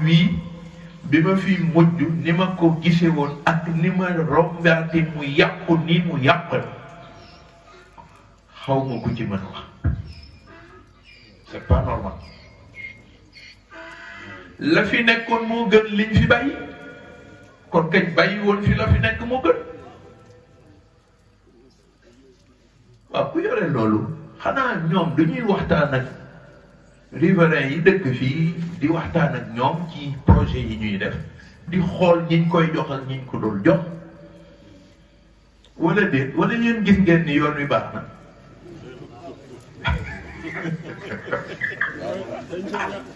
wii bi ma fi mujj ni ma ko gise woon ak ni ma rombaate mu yàqu nii mu yàq xaw ma ku ci mën wax c'est pas normal la fi nekkoon moo gën liñ fi bàyyi kon kañ bàyyi woon fi la fi nekk moo gën waaw ku yore loolu xanaa ñoom dañuy waxtaan ak riverains yi dëkk fii di waxtaan ak ñoom ci projet yi ñuy def di xool ñiñ koy jox ak ñiñ ko dul jox wala déet wala yéen gis ngeen ni yoon wi baax na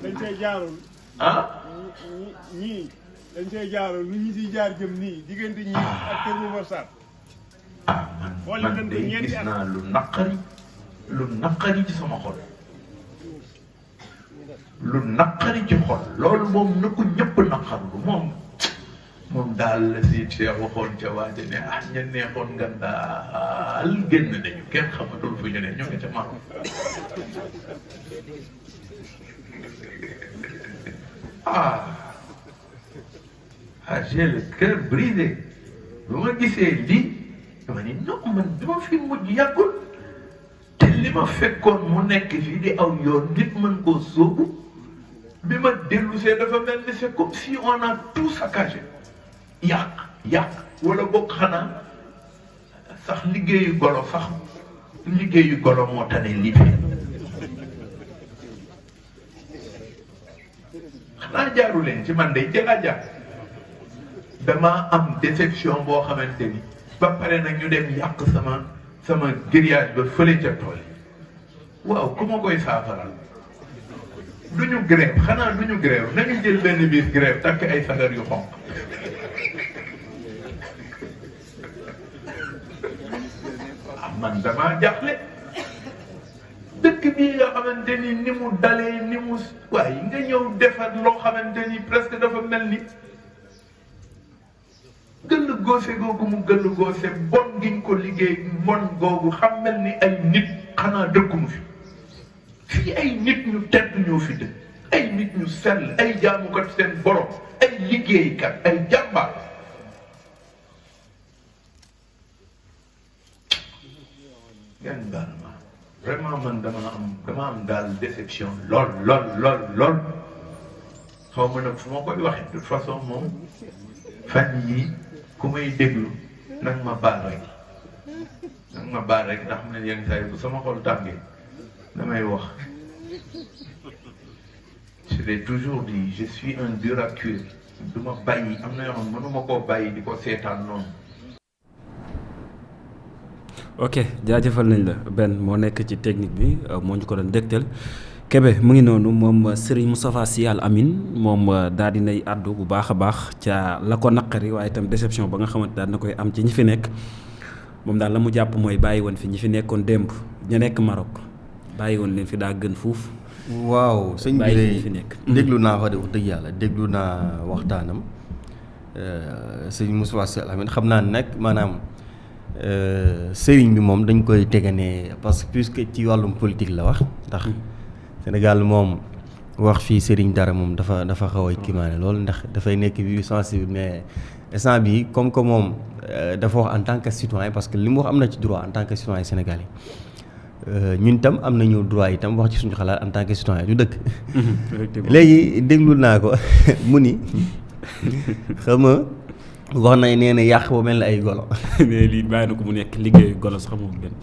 dañ see jaarul ñii dañ see jaarul lu ñu siy jaar jëm nii diggante ñii ak Kër Momar Sarr man de gis naa lu naqari ci sama xol lu naqari ci xol loolu moom na ko ñëpp naqarlu moom daal la si Cheikh waxoon ca waaja ne ña neexoon nga daal génn nañu kenn xamatul fu ñu ne ñu ngi ca maam j'ai le cœur brisé bu ma gisee lii dama ni non man dama fi mujj yàggul te li ma fekkoon mu nekk fii di aw yoon nit mën koo sóobu bi ma dellusee dafa mel ni c'est comme si on a tout saccagé yàq wala bokk xanaa sax liggéeyu golo moo tane lii fi xanaa jaaru leen ci man de jëlaa jaar damaa am déception boo xamante ni ba pare nag ñu dem yàq sama grillage ba fële ca tool yi waaw ku ma koy saafaral duñu grève xanaa duñu grève nañu jël benn biir grève takk ay sagar yu xonq man damaa jaaxle dëkk bii nga xamante ni mu dalee ni mu waaye nga ñëw defar loo xamante ni presque dafa mel ni gëll góose googu mu gëll góose bon giñ ko liggéey mon googu xam mel ni ay nit xanaa dëkkunu fi fii ay nit ñu tedd ñoo fi dëkk ay nit ñu sell ay jaamukat seen borom ay liggéeykat ay jàmbaar ngeen baal ma vraiment man dama am daal déception lool xaw ma nag fu ma koy waxee de toute façon moom fan yii ku may déglu nag ma baal rek ndax xam ne yenn saa yi bu sama xol tàngee damay wax je l'ai toujours dit je suis un dur à cuire du ma bàyyi am na yoo xam mënuma koo bàyyi di ko seetaan noonu. ok jaajëfal nañ la benn moo nekk ci technique bi moo ñu ko doon dégtal Kébé mu ngi noonu moom Serigne Moustapha Sy Al Amine moom daal dinay àddu bu baax a baax ca la ko naqari waaye itam déception ba nga xamante daal na koy am ci ñi fi nekk moom daal la mu jàpp mooy bàyyi woon fi ñi fi nekkoon démb ña nekk Maroc bàyyi woon leen fi daa gën fuuf. waaw sëñ bi bàyyi fi nekk. déglu naa ko de wax dëgg yàlla déglu naa waxtaanam sëñ Moustapha Sy Al Amine xam naa nag maanaam sëriñ bi moom dañ koy teganee parce que puisque ci wàllum politique la wax ndax. Sénégal moom wax fii sëriñ dara moom dafa xaw a kiimaane loolu ndax dafay nekk bi sensible mais instant bi comme que moom dafa wax en tant que citoyen parce que li mu wax am na ci droit en tant que citoyen sénégalais ñun itam am nañu droit itam wax ci suñu xalaat en tant que citoyen du dëkk. léegi déglu naa ko mu ni xam nga wax na nee na yàq ba mel ni ay golo. mais lii bàyyi na ko mu nekk liggéeyu golo sax moom benn.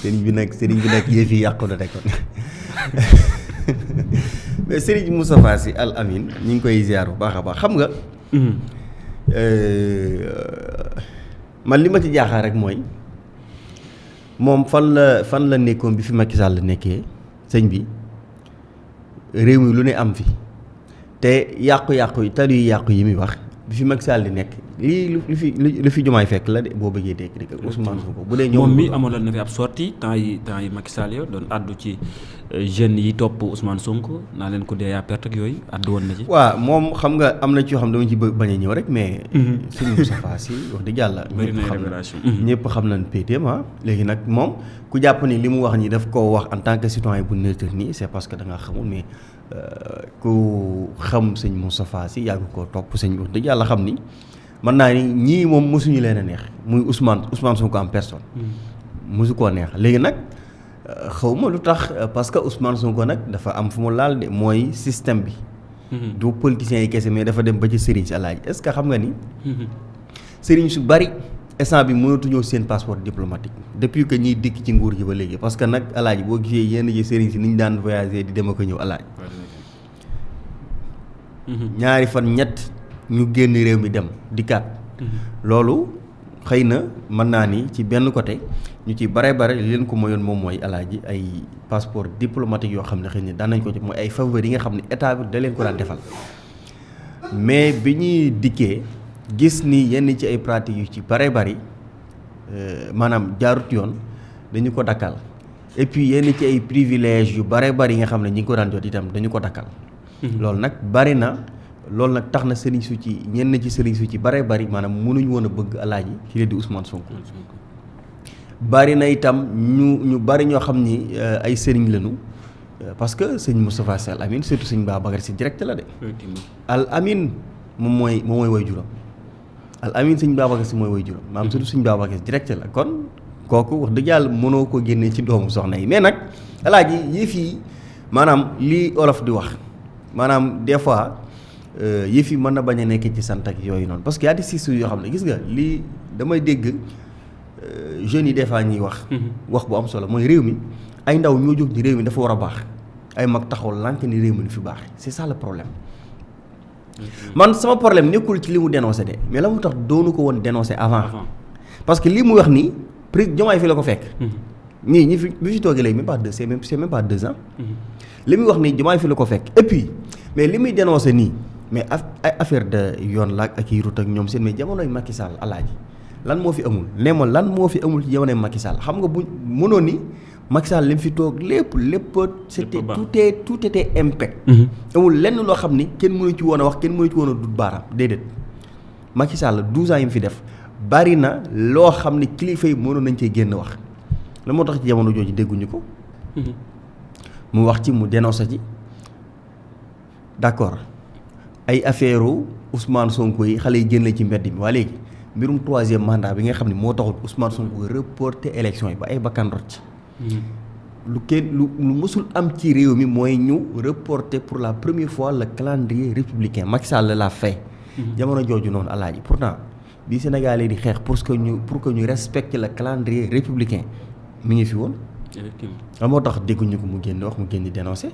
sëriñ bi nag yëf yi yàqu na rek mais sëriñ Moustapha Sy Al Amine ñu ngi koy ziar bu baax a baax xam nga. man li ma ci jaaxaar rek mooy moom fan la nekkoon bi fi Macky Sall la nekkee sëñ bi réew mi lu ne am fi te yàqu-yàqu yi tali yu yàqu yi muy wax bi fi Macky Sall di nekk lii lu fi jumaay fekk la de boo bëggee dégg dëgg Ousmane Sonko bu dee ñoom moom mi amaloon na fi ab sortie temps yi Macky Sall yo doon addu ci jeunes yi topp Ousmane Sonko naa leen ko dee yaa perte ak yooyu addu woon na ci. waaw moom xam nga am na ci yoo xam dama ci bañ a ñëw rek mais. suñu Moustapha Sy wax dëgg yàlla. bëri na révélation ñëpp xam nañ PTM léegi nag moom ku jàpp ni li mu wax nii daf koo wax en tant que citoyen bu neutre nii c'est parce que da nga xamul mais ku xam sëñ Moustapha Sy yàgg ko topp sëñ wax dëgg yàlla xam ni mën naa ni ñii moom mosuñu leen a neex muy Ousmane Sonko en personne. mosu koo neex léegi nag xaw ma lu tax parce que Ousmane Sonko nag dafa am fu mu laal de mooy système bi. du politiciens yi kese mais dafa dem ba ci sëriñ si alaaji est-ce que xam nga ni. sëriñ su bari instant bi mënatuñoo seen passeport diplomatique depuis que ñiy dikk ci nguur gi ba léegi parce que nag alaaji boo gisee yenn ji sëriñ si ni ñu daan voyager di dem ak a ñëw alaaji. ñaari fan ñett ñu génn réew mi dem dikkaat. loolu xëy na mën naa ni ci benn côté ñu ci bare li leen ko mayoon moom mooy alaaji ay passeport diplomatique yoo xam ne xëy na daan nañ ko ci mooy ay faveur yi nga xam ne état bi da leen ko daan defal mais bi ñuy dikkee gis ni yenn ci ay pratiques yu ci bare bari maanaam jaarut yoon dañu ko dakkal et puis yenn ci ay privilèges yu bare bari yi nga xam ne ñi ngi ko daan jot itam dañu ko dakkal. loolu nag bari na loolu nag tax na sëriñ su ci ñenn ci sëriñ su ci bare bari maanaam mënuñu woon a bëgg alaaji ki la di Ousmane Sonko. bari na itam ñu bari ñoo xam ni ay sëriñ lañu parce que sëñ Moustapha Sy Al Amine surtout sëñ Babacar Sy direct la de. Al Amine moom mooy way juróom Al Amine sëñ Babacar Sy mooy way juróom maanaam surtout sëñ Babacar Sy direct la kon kooku wax dëgg yàlla mënoo ko génnee ci doomu soxna yi mais nag alaaji yëf yi maanaam lii olof di wax maanaam des fois yëf yi mën na bañ a nekk ci sant ak yooyu noonu parce que y a des sisters yoo xam ne gis nga lii damay dégg jeunes yi des fois ñuy wax. wax bu am solo mooy réew mi ay ndaw ñoo jóg ni réew mi dafa war a baax ay mag taxaw lànk ni réew mi du fi baax c'est ça le problème. man sama problème nekkul ci li mu dénoncé de mais la mu tax doonu ko woon dénoncé avant. parce que lii mu wax nii prix Diomaye fi la ko fekk. ñi fi toogee léegi même pas deux c'est même pas 2 ans. li muy wax nii Diomaye fi la ko fekk et puis mais li muy dénoncé nii mais ay affaire de yoon la ak i route ak ñoom seen mais jamonoy Macky Sall alaaji lan moo fi amul nee ma lan moo fi amul ci jamonoy Macky Sall xam nga bu mënoon ni Macky Sall li mu fi toog lépp c'était tout était impec. amul lenn loo xam ni kenn mënu ci woon a wax kenn mënu ci woon a dut baaraam déedéet Macky Sall 12 ans yi mu fi def bari na loo xam ni kilifa yi mënoon nañ cee génn wax la moo tax ci jamono jooju dégguñu ko. mu wax ci mu dénoncé ci d'accord ay affaire Ousmane Sonko yi xale yi génne ci mbedd mi waa léegi mbirum 3e mandat bi nga xam ne moo taxul Ousmane Sonko reporter élection yi ba ay bakkan rot ci lu mësul am ci réew mi mooy ñu reporter pour la première fois le calendrier républicain Macky Sall l'a fait. jamono jooju noonu alaaji pourtant bi Sénégalais di xeex pour que ñu respecte le calendrier républicain mi ngi fi woon. effectivement moo tax dégguñu ko mu génn wax mu génn di dénoncer.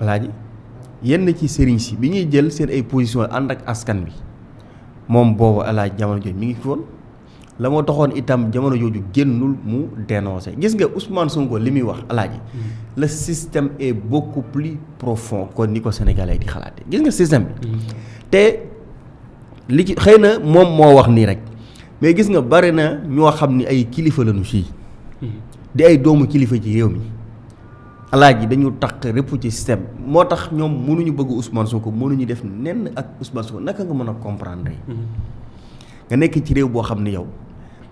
alaaji yenn ci sëriñ si bi ñuy jël seen ay position ànd ak askan bi moom boobu alaaji jamono jooju mi ngi fi woon la moo taxoon itam jamono jooju génnul mu dénoncer gis nga Ousmane Sonko li muy wax alaaji le système est beaucoup plus profond kon ni ko Sénégalais di xalaate gis nga système bi te li ci xëy na moom moo wax nii rek mais gis nga bari na ñoo xam ni ay kilifa lañu fii di ay doomu kilifa ci réew mi alaaji dañu takk répp ci système moo tax ñoom mënuñu bëgg Ousmane Sonko mënuñu def nenn ak Ousmane Sonko naka nga mën a comprendre nga nekk ci réew boo xam ne yow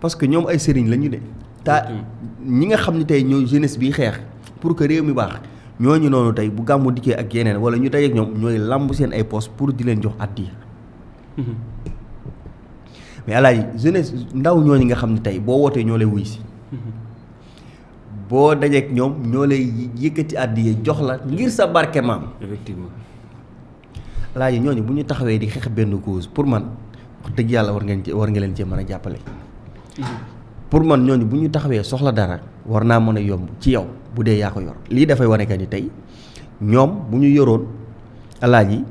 parce que ñoom ay sëriñ lañu de ta ñi nga xam ne tey ñooy jeunesse bi xeex pour que réew mi baax ñooñu noonu tey bu gàmmu dikkee ak yeneen wala ñu tey ak ñoom ñooy làmb seen ay poste pour di leen jox addiya mais alaaji jeunesse ndaw ñooñu nga xam ne tey boo wootee ñoo lay wuy si boo dajeek ñoom ñoo lay yëkkati àddiya jox la ngir sa barke maam. effectivement alaaji ñooñu bu ñu taxawee di xeex benn cause pour man wax dëgg yàlla war nga leen cee mën a jàppale. pour man ñooñu bu ñu taxawee soxla dara war naa mën a yomb ci yow bu dee yaa ko yor lii dafay wane que ni tey ñoom bu ñu yoroon alaaji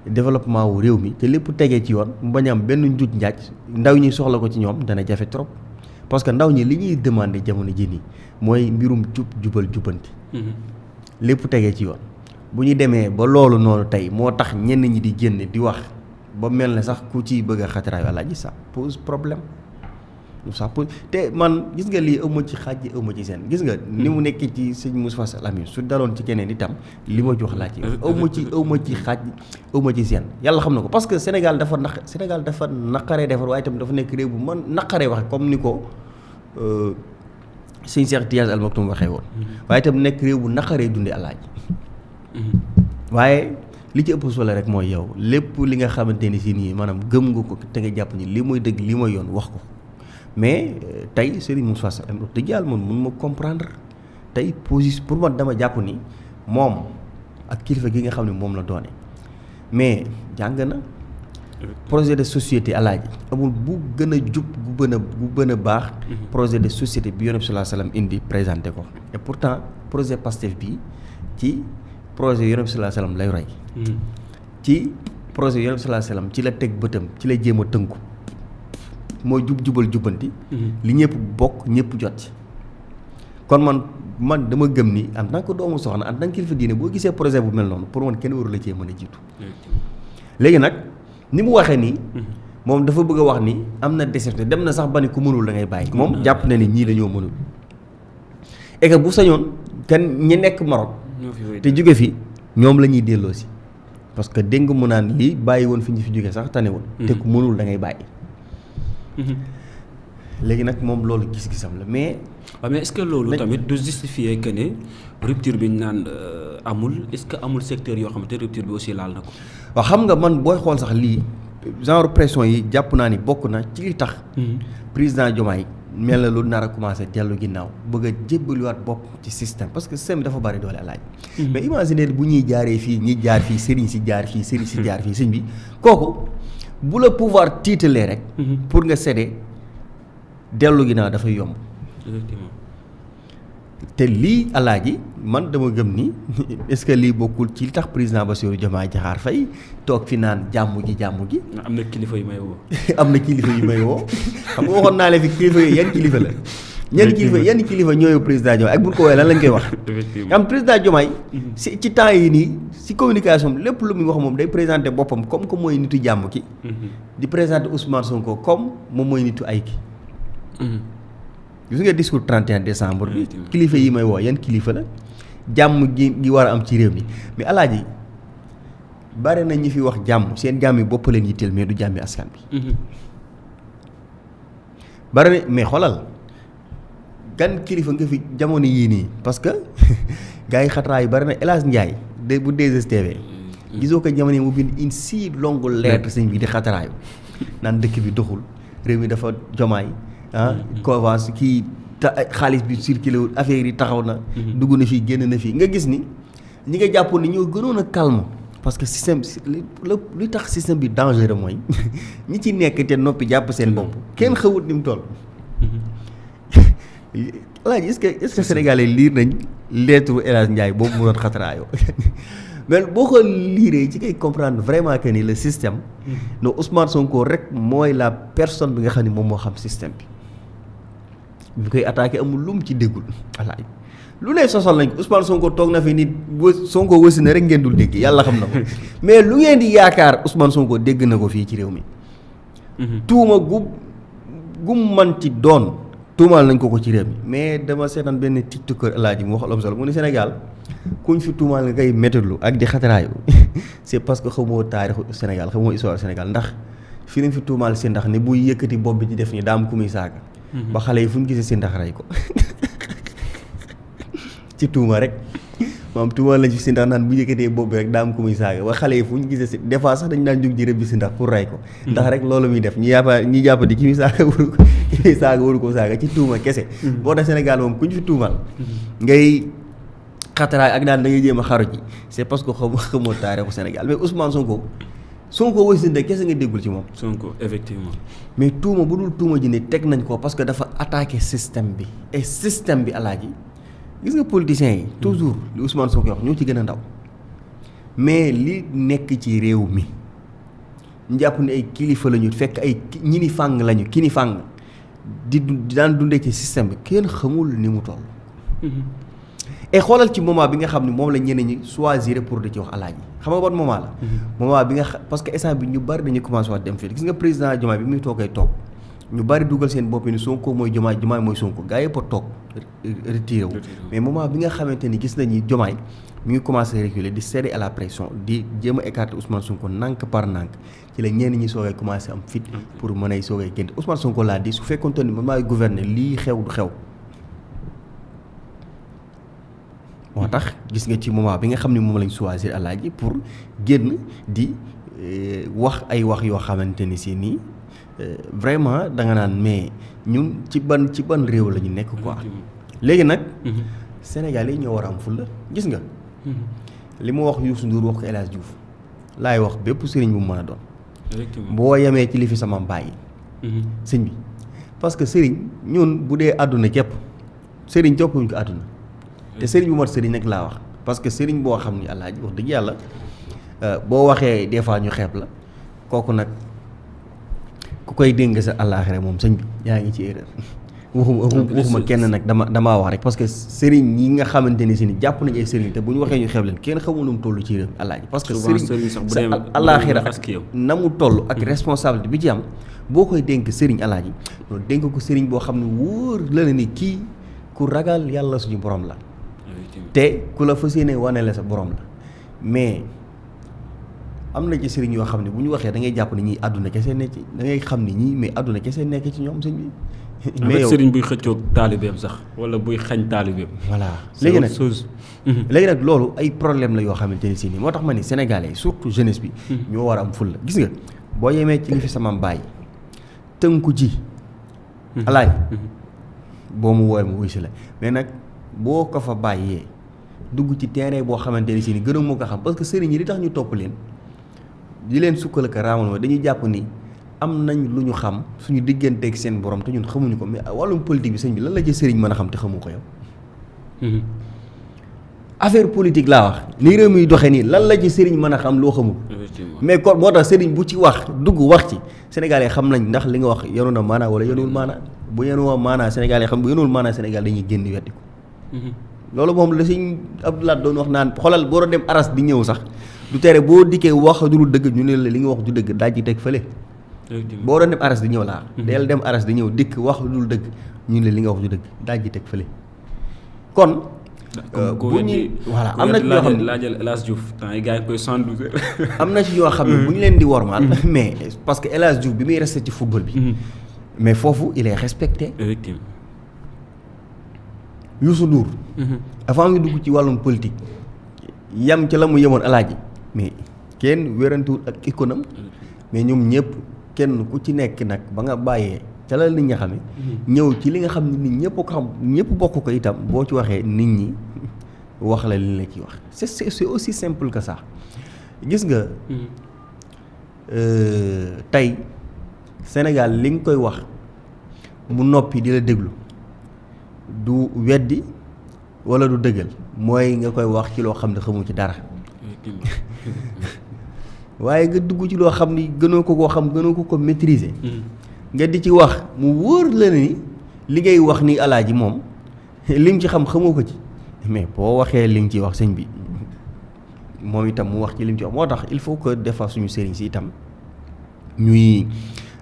développement wu réew mi te lépp tegee ci yoon mu bañ am benn njuuj njaaj ndaw ñi soxla ko ci ñoom dana jafe trop parce que ndaw ñi li ñuy demandé jamono ji nii mooy mbirum jubal jubanti lépp tegee ci yoon bu ñu demee ba loolu noonu tey moo tax ñenn ñi di génn di wax ba mel ne sax ku ciy bëgg a xataraayu alaaji ça pose problème ça pose te man gis nga lii ëmma ci xaaj yi ëmma ci seen gis nga ni mu nekk ci sëñ Moustapha Sy Al Amine su daloon ci keneen itam li ma jox laa ci ëmma ci xaaj ëmma ci seen yàlla xam na ko parce que Sénégal dafa naqaree defar waaye itam dafa nekk réew bu man naqaree waxe comme ni ko sëñ Cheikh Tidiane Al Maktoum waxee woon. waaye itam nekk réew bu naqaree dundee alaaji. waaye li ci ëpp solo rek mooy yow lépp li nga xamante ni si nii maanaam gëm nga ko te nga jàpp ni li mooy dëgg li mooy yoon wax ko mais tey Serigne Moussa Sy dëgg yàlla man mun ma comprendre tey position pour man dama jàpp ni moom ak kilifa gi nga xam ne moom la doone mais jàng na projet de société alaaji amul bu gën a jub bu gën a baax projet de société bi Yonent bi sallallahu alayhi wasallam indi présenté ko et pourtant projet Pastef bi ci projet Yonent bi sallallahu alayhi wasallam lay roy ci projet Yonent bi sallallahu alayhi wasallam ci la teg bëtam ci la jéem a tënku mooy jubal jubbanti li ñëpp bokk ñëpp jot ci kon man dama gëm ni en tant que doomu soxna en tant que kilifa diine boo gisee projet bu mel noonu pour man kenn waru la cee mën a jiitu léegi nag ni mu waxee nii moom dafa bëgg a wax ni am na déception dem na sax ba ni ku mënul da ngay bàyyi moom jàpp na ni ñii dañoo mënul et que bu sañoon kan ñi nekk Maroc te jóge fi ñoom la ñuy delloo si parce que dégg nga mu naan lii bàyyi woon fi ñu fi jóge sax tane woon te ku mënul da ngay bàyyi léegi nag moom loolu gis-gisam la mais waaw mais est-ce que loolu tamit du justifier que ne rupture bi ñu naan amul est-ce que amul secteur yoo xamante rupture bi aussi laal na ko waaw xam nga man booy xool sax lii genre pression yi jàpp naa ni bokk na ci li tax président Diomaye mel na lu nar a commencé dellu ginnaaw bëgg a jébbaliwaat bopp ci système parce que système bi dafa bari doole alaaj mais imaginer bu ñuy jaaree fii ñi jaar fii sëriñ si jaar fii sëriñ si jaar fii sëñ bi kooku bu la pouvoir tiitalee rek pour nga céder dellu ginnaaw dafay yomb effectivement te lii alaaji man dama gëm ni est-ce que lii bokkul ci li tax président Bassirou Diomaye Diakhar Faye toog fi naan jàmm gi am na kilifa yu may woo am na kilifa yu may woo xam nga waxoon naa leen fi kilifa yooyu yan kilifa la yan kilifa ñooyu président Diomaye ak bu ñu ko woowee lan lañ koy wax am président Diomaye si ci temps yi nii si communication lépp lu muy wax moom day présenter boppam comme que mooy nitu jàmm ki di présenter Ousmane Sonko comme moom mooy nitu ay ki gis nga discours 31 décembre bi kilifa yi may woo yan kilifa la jàmm gi war a am ci réew mi mais alaaji bari na ñi fi wax jàmm seen jàmm yi bopp leen yitteel mais du jàmmi askan bi bari na mais xoolal gan kilifa nga fi jamono yii nii parce que gars yi xatraay bari na El Hadj Ndiaye de bu 2STV gisoo ko jamono yi mu bind une si longue lettre sëñ bi di xataraayu naan dëkk bi doxul réew mi dafa Jomaay convence kii xaalis bi circulé wul affaire yi taxaw na dugg na fii génn na fii nga gis ni ñi nga jàppoon ni ñoo gënoon a calme parce que système li tax système bi dangereux mooy ñi ci nekk te noppi jàpp seen bopp kenn xawut ni mu toll Alaaji est-ce que sénégalais liir nañ lettre El Hadj Ndiaye boobu mu doon xataraayoo mais boo ko liiree ci ngay comprendre vraiment que ni le système no Ousmane Sonko rek mooy la personne bi nga xam ne moom moo xam système bi koy attaqué amul lum ci déggul Alaaji lu ne sosal nañ ko Ousmane Sonko toog na fi nit Sonko wësi na rek ngeen dul dégg yàlla xam na ko mais lu ngeen di yaakaar Ousmane Sonko dégg na ko fii ci réew mi tuuma gum man ci doon tuumaal nañ ko ci réew mi mais dama seetaan benn tiktoker Alaaji mu wax lu am solo mu ne Sénégal kuñ fi tuumaal nga koy méttadlu ak di xataraayu c'est parce que xamoo taarixu Sénégal xamoo histoire Sénégal ndax fi nañ fi tuumaal si ndax ne buy yëkkati bopp bi di def ni daam ku muy saaga ba xale yi fu ñu gisee si ndax rey ko ci tuuma rek maam tuumaal lañ fi si ndax naan bu yëkkatee bopp bi rek daam ku muy saaga ba xale yi fu ñu gisee si des fois sax dañ daan jóg ji rëbb bi si ndax pour rey ko ndax rek loolu muy def ñi jàpp di ki muy saaga waru ko saaga ci tuuma kese boo tax Sénégal moom ku ñu fi tuumaal ngay xataraay ak daan da ngay jéem a xaru ji c'est parce que xamoo taarixu Sénégal mais Ousmane Sonko wasinde kese nga déggul ci moom Sonko effectivement mais tuuma bu dul tuuma ji ne teg nañ ko parce que dafa attaqué système bi et système bi alaaji gis nga politiciens yi toujours li Ousmane Sonko wax ñoo ci gën a ndaw mais li nekk ci réew mi ñu jàpp ne ay kilifa lañu fekk ay ñi ni fàng lañu ki ni fàng di daan dundee ci système bi kenn xamul ni mu toll et xoolal ci moment bi nga xam ne moom la ñeneen ñi choisir pour di ci wax alaaji xam nga ban moment la moment bi nga parce que instant bi ñu bari dañuy commencé wax dem fii gis nga président Diomaye bi muy toogay toog ñu bari dugal seen bopp ni Sonko mooy Diomaye mooy Sonko gars yëpp a toog retiré wu mais moment bi nga xamante ni gis nañu Diomaye mi ngi commencé reculer di céder à la pression di jéem a écarter Ousmane Sonko nànk par nànk ci la ñenn ñi soogay commencé am fit pour mën ay soogay génte Ousmane Sonko laa di su fekkoon ni man maay gouverner lii xew du xew moo tax gis nga ci moment bi nga xam ne moom lañ choisir Alaaji pour génn di wax ay wax yoo xamante ni si nii vraiment da nga naan mais ñun ci ban réew la ñu nekk quoi. léegi nag Sénégal yi ñoo war a am fulla gis nga li mu wax Youssou Ndour wax ko El Hadj Diouf laay wax bépp sëriñ bu mu mën a doon boo yemee ci li fi sama bàyyi sëñ bi parce que sëriñ ñun bu dee àdduna képp sëriñ toppuñ ko àdduna te sëriñ bu mat sëriñ nag laa wax parce que sëriñ boo xam ni Alaaji wax dëgg yàlla boo waxee des fois ñu xeeb la kooku nag ku koy dénk sa àllaaxira moom sëñ bi yaa ngi ci erreur waxuma kenn nag damaa wax rek parce que sëriñ yi nga xamante ni si ni jàpp nañu ay sëriñ te bu ñu waxee ñu xeeb leen kenn xamul nu mu toll ci réew Alaaji parce que sëriñ sa àllaaxira ak na mu toll ak responsabilité bi ci am boo koy dénk sëriñ Alaaji loolu dénk ko sëriñ boo xam ne wóor la ni kii ku ragal yàlla suñu borom la te ku la fas yéene wane la sa borom la mais am na ci sëriñ yoo xam ne bu ñu waxee da ngay jàpp ne ñii àdduna kese nekk ci da ngay xam ni ñii mais àdduna kese nekk ci ñoom sëñ bi. mais yow sëriñ buy xëccoog taalibeem sax wala buy xañ taalibeem. voilà léegi nag loolu ay problème la yoo xamante ni si nii moo tax ma ni sénégalais surtout jeunesse bi. ñoo war a am fulla gis nga boo yemee ci li fi sama mbaay tënku ji. alaaj boo mu woowee mu wuy si la mais nag boo ko fa bàyyee dugg ci terrain boo xamante ni si ni gën a moo ko xam parce que sëriñ yi li tax ñu topp leen. di leen sukkal ak raamal mooy dañuy jàpp ni am nañ lu ñu xam suñu digganteeg seen borom te ñun xamuñu ko mais wàllum politique bi sëñ bi lan la ci sëriñ mën a xam te xamu ko yow. affaire politique laa wax ni réew mi doxee nii lan la ci sëriñ mën a xam loo xamul. mais kon moo tax sëriñ bu ci wax dugg wax ci sénégalais xam nañ ndax li nga wax yenu na maanaa wala yenuwul maanaa bu yenuwoo maanaa sénégalais xam bu yenuwul maanaa sénégal dañuy génn weddi ko. loolu moom la sëñ Abdoulaye doon wax naan xoolal boo doon dem aras di ñëw sax. du tere boo dikkee wax dul dëgg ñu ne la li nga wax du dëgg daaj ji teg fële. boo doon dem aras di ñëw laa. del dem aras di ñëw dikk wax dul dëgg ñu ne la li nga wax du dëgg daaj ji teg fële. kon. bu ñuy voilà am na ci ñoo xam ne laajal El Hadj Diouf temps yi gars yi koy 112 heures. am na ci ñoo xam ne bu ñu leen di wormaal. mais parce que El Hadj Diouf bi muy resté ci football bi. mais foofu il est respecté. effectivement. Youssou Ndour. avant nga dugg ci wàllum politique. yam ci la mu yemoon Alaaji mais kenn wérantuwul ak économie mais ñoom ñëpp kenn ku ci nekk nag ba nga bàyyee ca la nit ñi xame ñëw ci li nga xam ne nit ñëpp ko xam ñëpp bokk ko itam boo ci waxee nit ñi wax la li la ciy wax c'est aussi simple que ça gis nga tey Sénégal li nga koy wax mu noppi di la déglu du weddi wala du dëggal mooy nga koy wax ci loo xam ne xamu ci dara waaye nga dugg ci loo xam ni gënoo ko koo xam gënoo ko maîtriser. nga di ci wax mu wóor la ni li ngay wax ni Alaaji moom lim ci xam xamoo ko ci mais boo waxee li nga ciy wax sëñ bi moom itam mu wax ci lim ci wax moo tax il faut que des fois suñu sëriñ si itam ñuy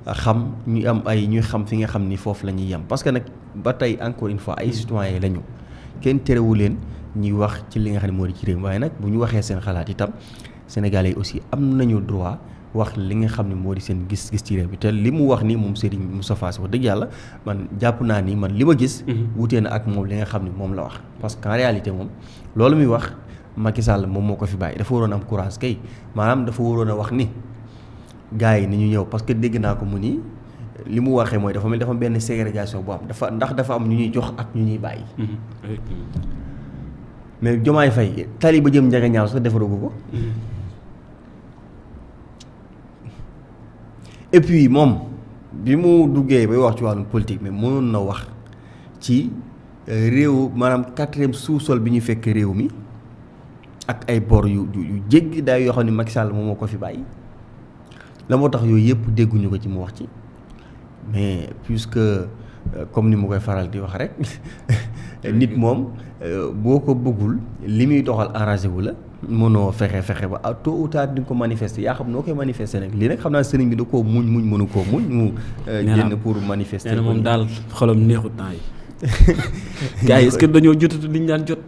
xam ñuy am ay ñuy xam fi nga xam ni foofu la ñuy yem parce que nag ba tey encore une fois ay citoyens lañu. kenn terewu leen ñuy wax ci li nga xam ne moo di ci réew waaye nag bu ñu waxee seen xalaat itam sénégalais yi aussi am nañu droit wax li nga xam ne moo di seen gis-gis ci réew bi te li mu wax ni moom Serigne Moustapha Sy wax dëgg yàlla man jàpp naa ni man li ma gis. wutee na ak moom li nga xam ne moom la wax. parce que en réalité moom loolu muy wax Macky Sall moom moo ko fi bàyyi dafa waroon am courage kay maanaam dafa waroon a wax ni gars yi ni ñu ñëw parce que dégg naa ko mu ni. li mu waxee mooy dafa mel dafa benn ségrégation bu am dafa am ñu ñuy jox ak ñu ñuy bàyyi. mais Diomaye Faye tali ba jëm Ndiaga ñaaw sax defarugu ko. et puis moom bi mu duggee bay wax ci wàllum politique mais mënoon na wax ci réew maanaam 4e sous-sol bi ñu fekk réew mi ak ay bor yu jéggi daay yoo xam ne Macky Sall moom moo ko fi bàyyi la moo tax yooyu yëpp dégguñu ko ci mu wax ci. mais puisque comme ni mu koy faral di wax rek nit moom boo ko bëggul li muy doxal arrangé wu la mënoo fexe ba tôt ou tard di nga ko manifester yaa xam noo koy manifester nag lii nag xam naa sëriñ bi da koo muñ mënu koo muñ mu génn pour manifester. nee na moom daal xolam neexut temps yi. gars yi est-ce que dañoo jotatu li ñu daan jot.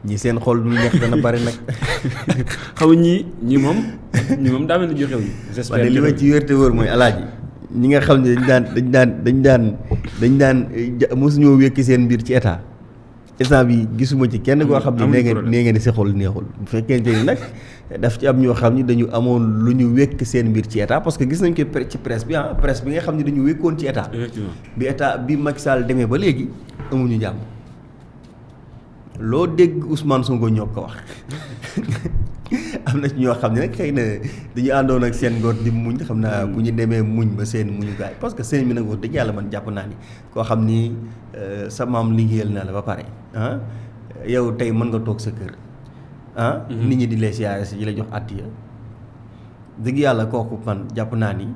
ñi seen xol du neex dana bari nag. xam nga ñi moom daa mel ni joxew ñu. j'espère que li ma ci wérte wóor mooy Alaaji ñi nga xam ne dañ daan mosuñoo wékki seen mbir ci état instant bi gisuma ci kenn koo xam ne amuñu nee ngeen problème. nee ngeen di sa xol neexul bu fekkente ni nag daf ci am ñoo xam ni dañu amoon lu ñu wékk seen mbir ci état parce que gis nañ ko ci presse bi presse bi nga xam ne dañu wékkoon ci état effectivement bi Macky Sall demee ba léegi amuñu jàmm loo dégg Ousmane Sonko ñoo ko wax am na ci ñoo xam ne nag xëy na dañu àndoon ak seen ngor di muñ xam naa bu ñu demee muñ ba seen muñu gaay parce que seen bi nag wax dëgg yàlla man jàpp naa ni koo xam ni sa maam liggéeyal na la ba pare yow tey mën nga toog sa kër nit ñi di lay siyaare si yi la jox àddiya dëgg yàlla kooku man jàpp naa ni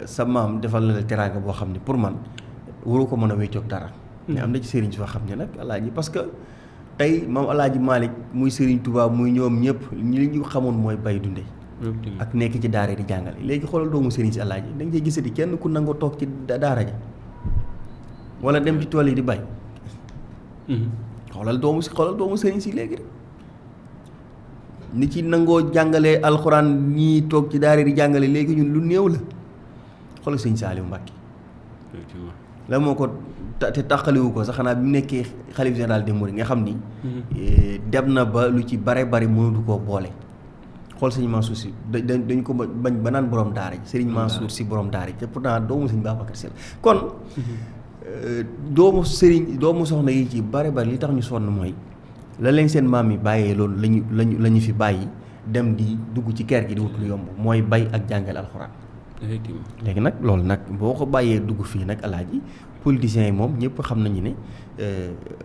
sa maam defal na la teraanga boo xam ne pour man waru ko mën a wéccoog dara mais am na ci sëriñ soo xam ne nag alaaji parce que tey moom alaaji Malick muy sëriñ Touba muy ñoom ñëpp li ñu xamoon mooy bay dunde ak nekk ci daara di jàngale léegi xoolal doomu sëriñ si alaaji da nga cee gisati kenn ku nangoo toog ci daara ja wala dem ci tool yi di bay xoolal doomu sëriñ si léegi rek ni ci nangoo jàngalee alxuraan ñii toog ci daara di jàngale léegi ñun lu néew la xoolal sëñ Saliou Mbacké la moo ko te taxaliwu ko sax xanaa bi mu nekkee xalif général des mourides nga xam ni dem na ba lu ci bare bari mënatu koo boole xool sëñ Mansour si dañ ko bañ ba naan borom daara ji sëriñ Mansour si borom daara ji te pourtant doomu sëñ Babacar Si la kon doomu soxna yi ci bare bari li tax ñu sonn mooy la leen seen maam yi bàyyee loolu la ñu fi bàyyi dem di dugg ci kër gi di wut lu yomb mooy bay ak jàngale alxuraan effectivement léegi nag loolu nag boo ko bàyyee dugg fii nag alaaji politiciens yi moom ñëpp xam nañu ne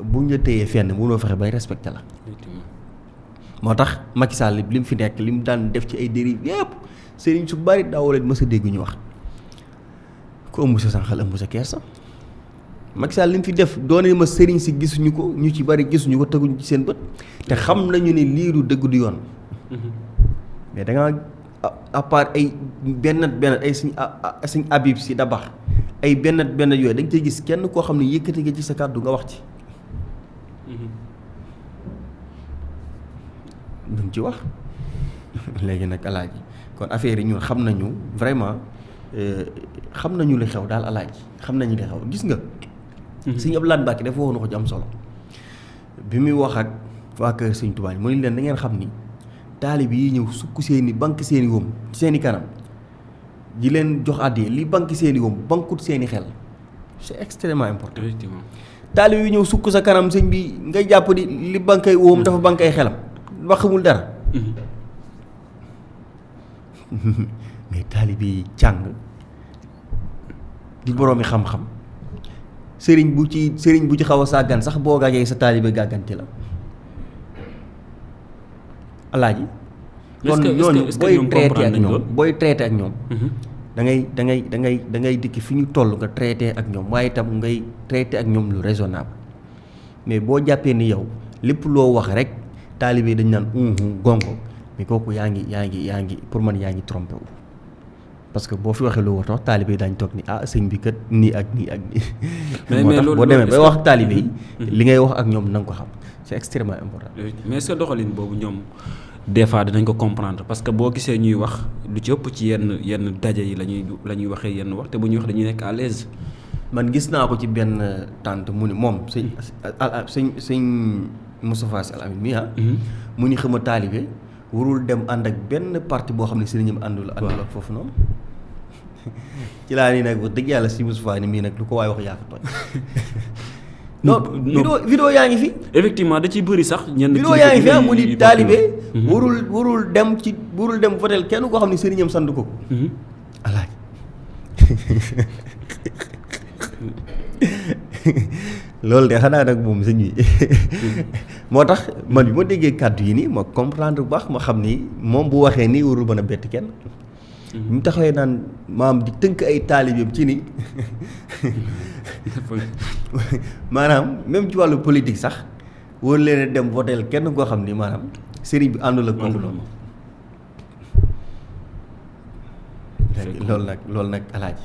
bu ñu la téyee fenn mënoo fexe bay respecté la moo tax Macky Sall li mu fi nekk li mu daan def ci ay dérive yëpp sëriñ su bari daawoo leen mës a dégg ñu wax ku ëmb sa sànqal ëmb sa kersa Macky Sall li mu fi def doone ma sëriñ si gisuñu ko ñu ci bari gisuñu ko teguñu ci seen bët te xam nañu ne lii du dëgg du yoon mais da nga à part ay benn ay suñ Habib si da baax ay benn yooyu da nga cay gis kenn koo xam ne yëkkati nga ci sa kàddu nga wax ci duñ ci wax léegi nag alaaji kon affaire yi ñun xam nañu vraiment xam nañu li xew daal alaaji xam nañu li xew gis nga sëñ Abdou Lahad Mbacké dafa waxoon na ko ci am solo bi muy wax ak waa kër sëñ Tuubaa mu ne leen da ngeen xam ni taalib yi ñëw sukk seeni banque seeni wóom seeni kanam di leen jox àddee li banque seeni wóom bankut seeni xel c'est extrêmement important effectivement taalib yi ñëw sukk sa kanam sëñ bi ngay jàpp di li banque ay wóom dafa banque ay xelam wax xamul dara mais taalib yi càng di boroomi xam-xam sëriñ bu ci xaw a sàggan sax boo gàggee sa taalibe gàggante la alaaji kon ñooñu booy traité ak ñoom da ngay dikk fi ñu toll nga traité ak ñoom waaye itam ngay traité ak ñoom lu raisonnable mais boo jàppee ni yow lépp loo wax rek taalibe dañ naan gongo mais kooku yaa ngi pour man yaa ngi trompé wu parce que boo fi waxee lu war tax taalibe yi daañu toog ni sëñ bi kat nii ak nii ak nii moo tax boo demee bay wax taalibe yi li ngay wax ak ñoom na nga ko xam c'est extrêmement important mais sa doxalin boobu ñoom des fois dinañ ko comprendre parce que boo gisee ñuy wax lu ci ëpp ci yenn daje yi la ñuy waxee yenn wax te bu ñuy wax dañuy nekk à l'aise man gis naa ko ci benn tànt mu ni moom sëñ Moustapha Sy Al Amine mi mu ni xama taalibe warul dem ànd ak benn parti boo xam ne sëriñam àndul ak foofu noonu ci laa nii nag wax dëgg yàlla si Moustapha ni mii nag lu ko waay wax yaa ko tooñ non vidéo yaa ngi fi effectivement da ciy bëri sax ñenn vidéo yaa ngi fi mu ni taalibe warul dem votel kenn koo xam ne sëriñam sant ko alaaj loolu de xanaa nag moom sëñ bi moo tax man bi ma déggee kàddu yi nii ma comprendre bu baax ma xam ni moom bu waxee nii warul mën a bett kenn mu taxawee naan maam di tënk ay taalibeem ci ni maanaam même ci wàllu politique sax war leen a dem votel kenn koo xam ni maanaam sëriñ bi àndul ak kooku noonu loolu nag alaaji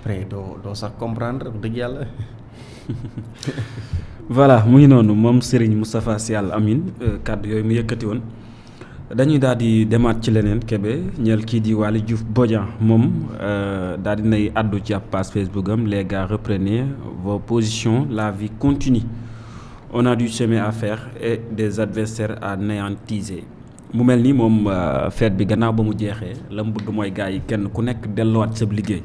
après doo sax comprendre dëgg yàlla voilà mu ngi noonu moom Serigne Moustapha Sy Al Amine kàddu yooyu mu yëkkati woon dañuy daal di demaat ci leneen Kébé ñeel kii di Waly Diouf Bodian moom daal di nay àddu ci ab page Facebook am les gars reprenez vos positions la vie continue on a du chemin à faire et des adversaires à néantiser mu mel ni moom fête bi gannaaw ba mu jeexee la mu bëgg mooy gars yi kenn ku nekk delluwaat sa liggéey.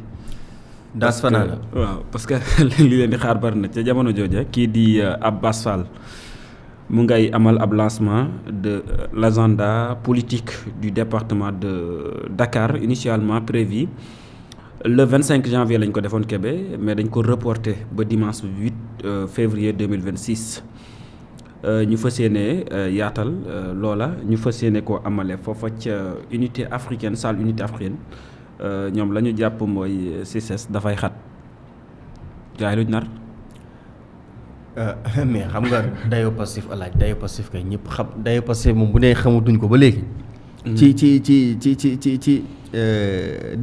daas fanaan waaw parce que li leen di xaar bari na ca jamono jooja kii di Abass Fall mu ngay amal ab lancement de l'agenda politique du département de Dakar initialement prévu le 25 janvier lañ ko defoon Kébé mais dañ ko reporté ba dimanche 8 février 2026 ñu fas yéene yaatal loola ñu fas yéene koo amale foofa ca unité africaine salle unité africaine ñoom la ñu jàpp mooy CICES dafay xat jaay luñ nar. mais xam nga dayo passif alaaj dayo passif kay ñëpp xam dayo passif moom bu dee xamatuñ ko ba léegi. ci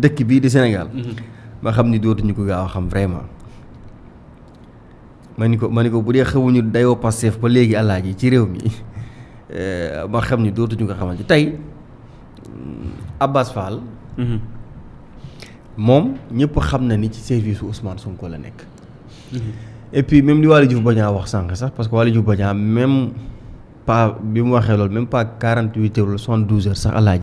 dëkk bii di Sénégal. ma xam ni dootuñu ko gaaw a xam vraiment. ma ni ko bu dee xamuñu dayoo Pastef ba léegi alaaji ci réew mi ma xam ni dootuñu ko xamante tey Abass Fall moom ñëpp xam na ni ci service su Ousmane Sonko la nekk. Et puis même li Waly Diouf Bodiang wax sànq sax parce que Waly Diouf Bodiang même pas bi mu waxee loolu même pas 48 heures wala 72 heures sax alaaji